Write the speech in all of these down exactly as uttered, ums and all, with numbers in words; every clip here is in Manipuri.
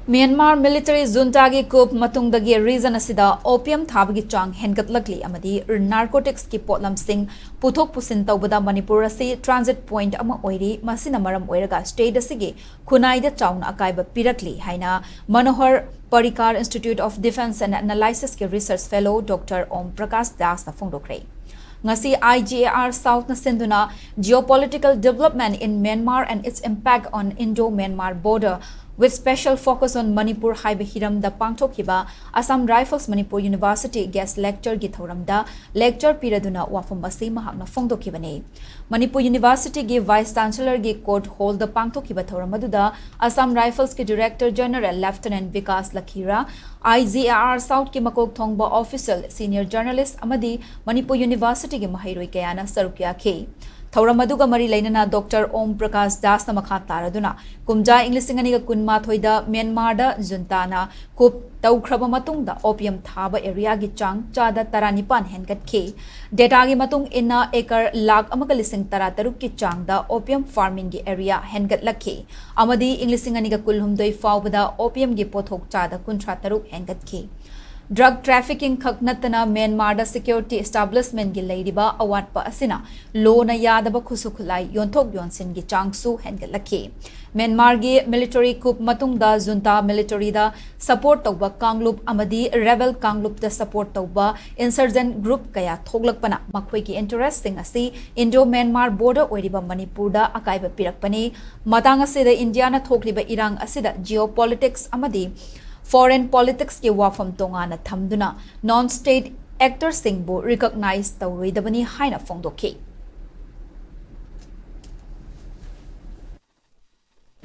Myanmar military juntaꯒꯤ coup ꯃꯇꯨꯡꯗꯒꯤ region ꯑꯁꯤꯗ opium ꯊꯥꯕꯒꯤ ꯆꯥꯡ ꯍꯦꯟꯒꯠꯂꯛꯂꯤ ꯑꯃꯗꯤ narcoticsꯀꯤ ꯄꯣꯠꯂꯝꯁꯤꯡ ꯄꯨꯊꯣꯛ ꯄꯨꯁꯤꯟ ꯇꯧꯕꯗ ꯃꯅꯤꯄꯨꯔ ꯑꯁꯤ transit point ꯑꯃ ꯑꯣꯏꯔꯤ꯫ ꯃꯁꯤꯅ ꯃꯔꯝ ꯑꯣꯏꯔꯒ state ꯑꯁꯤꯒꯤ ꯈꯨꯟꯅꯥꯏꯗ ꯆꯥꯎꯅ ꯑꯀꯥꯏꯕ ꯄꯤꯔꯛꯂꯤ ꯍꯥꯏꯅ Manohar Parrikar Institute of Defence and Analysisꯀꯤ research fellow Doctor Om Prakash Dasꯅ ꯐꯣꯡꯗꯣꯛꯈ꯭ꯔꯦ꯫ ꯉꯁꯤ I G A R Southꯅ ꯁꯤꯟꯗꯨꯅ Geopolitical Development in Myanmar and Its Impact on Indo-Myanmar Border with Special Focus on Manipur ꯍꯥꯏꯕ ꯍꯤꯔꯝꯗ ꯄꯥꯡꯊꯣꯛꯈꯤꯕ Assam Rifles Manipur University guest lectureꯒꯤ ꯊꯧꯔꯝꯗ lecture ꯄꯤꯔꯗꯨꯅ ꯋꯥꯐꯝ ꯑꯁꯤ ꯃꯍꯥꯛꯅ ꯐꯣꯡꯗꯣꯛꯈꯤꯕꯅꯤ꯫ ꯃꯅꯤꯄꯨꯔ Universityꯒꯤ Vice Chancellorꯒꯤ court hallꯗ ꯄꯥꯡꯊꯣꯛꯈꯤꯕ ꯊꯧꯔꯝ ꯑꯗꯨꯗ Assam Riflesꯀꯤ Director General Lieutenant Vikas Lakhira, I G A R Southꯀꯤ ꯃꯀꯣꯛ ꯊꯣꯡꯕ official, senior journalist ꯑꯃꯗꯤ ꯃꯅꯤꯄꯨꯔ Universityꯒꯤ ꯃꯍꯩꯔꯣꯏ ꯀꯌꯥꯅ ꯁꯔꯨꯛ ꯌꯥꯈꯤ꯫ ꯊꯧꯔꯝ ꯑꯗꯨꯒ ꯃꯔꯤ ꯂꯩꯅꯅ Doctor Om Prakash Dasꯅ ꯃꯈꯥ ꯇꯥꯔꯗꯨꯅ ꯀꯨꯝꯖꯥ ꯏꯪ ꯂꯤꯁꯤꯡ ꯑꯅꯤꯒ ꯀꯨꯟꯃꯥꯊꯣꯏꯗ ꯃ꯭ꯌꯥꯟꯃꯥꯔꯗ ꯖꯨꯟꯇꯥꯅ coup ꯇꯧꯈ꯭ꯔꯕ ꯃꯇꯨꯡꯗ opium ꯊꯥꯕ areaꯒꯤ ꯆꯥꯡ ꯆꯥꯗ ꯇꯔꯥꯅꯤꯄꯥꯟ ꯍꯦꯟꯒꯠꯈꯤ꯫ Dataꯒꯤ ꯃꯇꯨꯡ ꯏꯟꯅ acre ꯂꯥꯈ ꯑꯃꯒ ꯂꯤꯁꯤꯡ ꯇꯔꯥꯇꯔꯨꯛꯀꯤ ꯆꯥꯡꯗ opium farmingꯒꯤ area ꯍꯦꯟꯒꯠꯂꯛꯈꯤ ꯑꯃꯗꯤ ꯏꯪ ꯂꯤꯁꯤꯡ ꯑꯅꯤꯒ ꯀꯨꯟꯍꯨꯝꯗꯣꯏ ꯐꯥꯎꯕꯗ opiumꯒꯤ ꯄꯣꯠꯊꯣꯛ ꯆꯥꯗ ꯀꯨꯟꯊ꯭ꯔꯥ ꯇꯔꯨꯛ ꯍꯦꯟꯒꯠꯈꯤ꯫ Drug trafficking ꯈꯛ ꯅꯠꯇꯅ ꯃ꯭ꯌꯥꯟꯃꯥꯔꯗ security establishmentꯀꯤ ꯂꯩꯔꯤꯕ ꯑꯋꯥꯠꯄ ꯑꯁꯤꯅ ꯂꯣꯅ ꯌꯥꯗꯕ ꯈꯨꯠꯁꯨ ꯈꯨꯠꯂꯥꯏ ꯌꯣꯟꯊꯣꯛ ꯌꯣꯟꯁꯤꯟꯒꯤ ꯆꯥꯡꯁꯨ ꯍꯦꯟꯒꯠꯂꯛꯈꯤ꯫ ꯃ꯭ꯌꯥꯟꯃꯥꯔꯒꯤ military coup ꯃꯇꯨꯡꯗ junta militaryꯗ support ꯇꯧꯕ ꯀꯥꯡꯂꯨꯞ ꯑꯃꯗꯤ rebel ꯀꯥꯡꯂꯨꯞꯇ support ꯇꯧꯕ insurgent group ꯀꯌꯥ ꯊꯣꯛꯂꯛꯄꯅ ꯃꯈꯣꯏꯒꯤ interestꯁꯤꯡ ꯑꯁꯤ Indo-Myanmar border ꯑꯣꯏꯔꯤꯕ ꯃꯅꯤꯄꯨꯔꯗ ꯑꯀꯥꯏꯕ ꯄꯤꯔꯛꯄꯅꯤ꯫ ꯃꯇꯥꯡ ꯑꯁꯤꯗ ꯏꯟꯗꯤꯌꯥꯅ ꯊꯣꯛꯂꯤꯕ ꯏꯔꯥꯡ ꯑꯁꯤꯗ geopolitics ꯑꯃꯗꯤ foreign politicsꯀꯤ ꯋꯥꯐꯝ ꯇꯣꯉꯥꯟꯅ ꯊꯝꯗꯨꯅ non-state actorꯁꯤꯡꯕꯨ recognize ꯇꯧꯔꯣꯏꯗꯕꯅꯤ ꯍꯥꯏꯅ ꯐꯣꯡꯗꯣꯛꯈꯤ꯫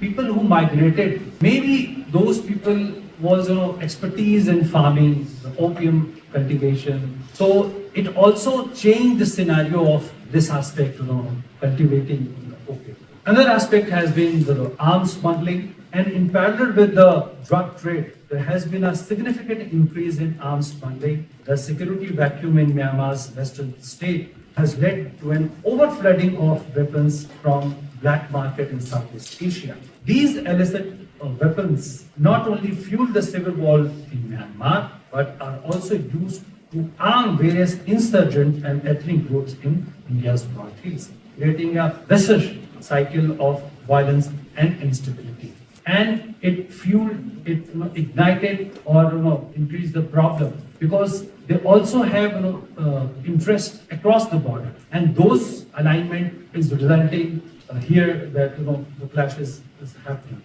People who migrated, maybe those people was, you know, expertise in farming, the opium cultivation. So it also changed the scenario of this aspect, you know, cultivating the opium. Another aspect has been the arms smuggling, and in parallel with the drug trade, there has been a significant increase in arms smuggling. The security vacuum in Myanmar's western state has led to an overflooding of weapons from black market in Southeast Asia. These illicit uh, weapons not only fuel the civil war in Myanmar, but are also used to arm various insurgent and ethnic groups in India's northeast, creating a vicious cycle of violence and instability. And it fueled, it, you know, ignited or, you know, increased the problem because they also have, you know, uh, interest across the border, and those alignment is resulting uh, here that, you know, the clash is, is happening.